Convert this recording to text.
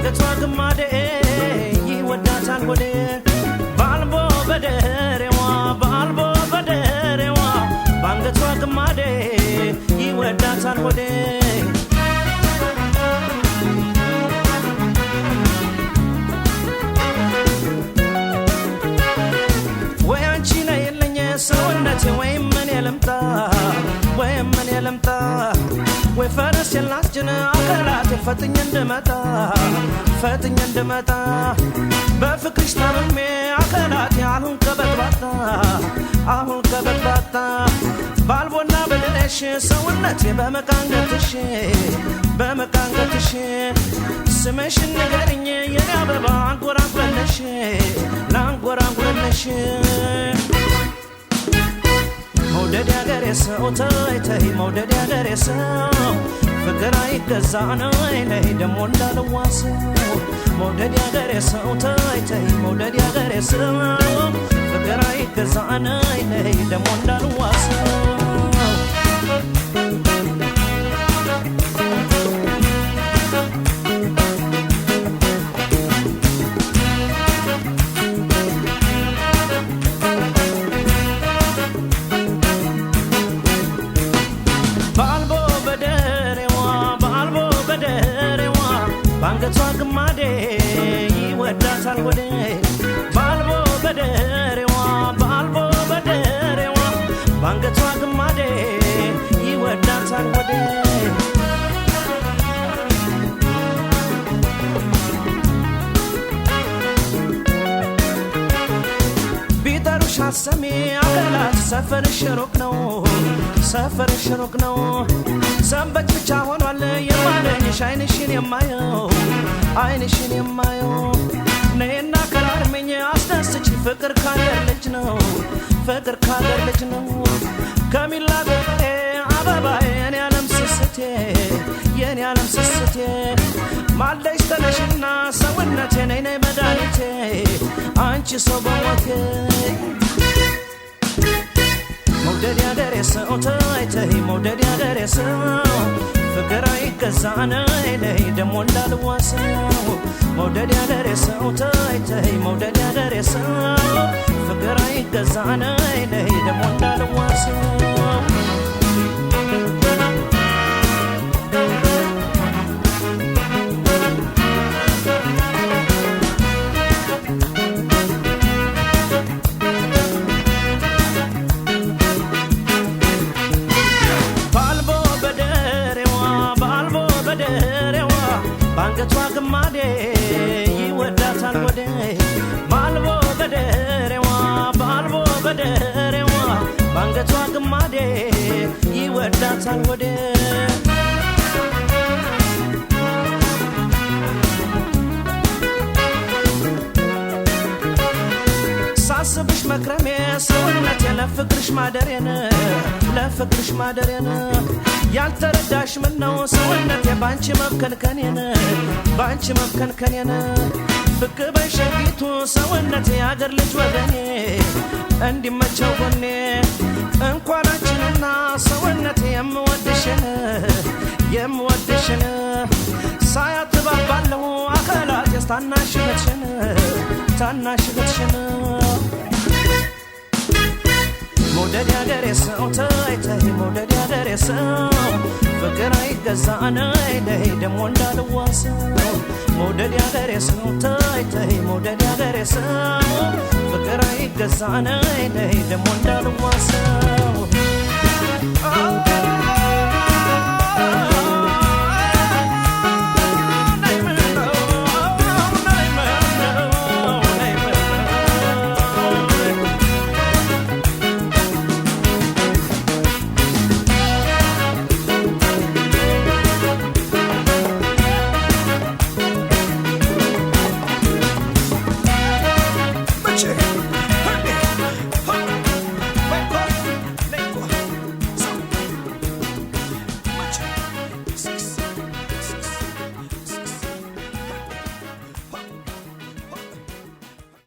ባንገቷ ግማዴ ይወዳታል ሆዴ ባልቦ በደሬዋ ባልቦ በደሬዋ ባንገቷ ግማዴ ይወዳታል ሆዴ ወይ አንቺ ነይልኝ ሰውነቴ ወይም እኔ ልምጣ ወይም እኔ ልምጣ ወይ ፈረስ የላስጭን አካላቴ ፈጥኜ እንድመጣ ፈጥኜ እንድመጣ በፍቅርሽ ታምሜ አካላቴ አሁን ከበጥባጣ አሁን ከበጥባጣ ባልቦና በደረሽ ሰውነቴ በመቃንገትሽ በመቃንገትሽ ስምሽን ንገሪኝ የኔ አበባ አንጎራጉረለሽ ላንጎራጉረለሽ መውደድ ያገሬ ሰው ተይ ተይ መውደድ ያገሬ ሰው ፍቅር አይገዛ ነይ ነይ ደሞ እንዳልዋሰው መውደድ ያገሬ ሰው ተይ ተይ መውደድ ያገሬ ሰው ፍቅር አይገዛ ነይ ነይ ደሞ እንዳልዋሰው ባልቦ በደሬዋ ባልቦ በደሬዋ ባንገቷ ግማዴ ይወዳታል ሆዴ ባልቦ በደሬዋ ባልቦ በደሬዋ ባንገቷ ግማዴ ይወዳታል ሆዴ ቢጠሩሽ አትሰሚ አካላት ሰፈርሽ ሩቅ ነው ሰፈርሽ ሩቅ ነው ሰንበት ብቻ ሆኗል የማገኝሽ አይንሽን የማየው አይንሽን የማየው ነይና ከራርሚኝ አስደስች ፍቅር ካገር ልጅ ነው ፍቅር ካገር ልጅ ነው ከሚላ ጎሬ አበባዬ የኔ ዓለም ስስቴ የኔ ዓለም ስስቴ ማልደሽ ተነሽና ሰውነቴ ነይ ነይ መድኃኒቴ አንቺ ሰው በሞቴ መውደድ ያገሬ ሰው ተይ ተይ መውደድ ያገሬ ሰው ፍቅር አይገዛ ነይ ነይ ደሞ እንዳልዋሰው መውደድ ያገሬ ሰው ተይ ተይ መውደድ ያገሬ ሰው ፍቅር አይገዛ ነይ ነይ ደሞ እንዳልዋሰው ባልቦ በደሬዋ ባልቦ በደሬዋ ባንገቷ ግማዴ ይወዳታል ሆዴ ባልቦ በደሬዋ ባልቦ በደሬዋ ባንገቷ ግማዴ ይወዳታል ሆዴ ሳስብሽ መክረሜ ሰውነቴ ለፍቅርሽ ማደሬን ለፍቅርሽ ማደሬን ያልተረዳሽ ምነው ሰውነቴ ባንቺ መብከንከኔን ባንቺ መብከንከኔን ብቅ በይ ሸጊቱ ሰውነቴ የአገር ልጅ ወገኔ እንዲመቸው ጎኔ እንኳን አንቺንና ሰውነቴ የምወድሽን የምወድሽን ሳያት እባባለሁ አካላቴስ ታናሽ እህትሽን ታናሽ እህትሽን መውደድ ያገሬ ሰው ተይ ተይ መውደድ ያገሬ ሰው ፍቅር አይገዛ ነይ ነይ ደሞ እንዳልዋሰው መውደድ ያገሬ ሰው ተይ ተይ መውደድ ያገሬ ሰው ፍቅር አይገዛ ነይ ነይ ደሞ እንዳልዋሰው።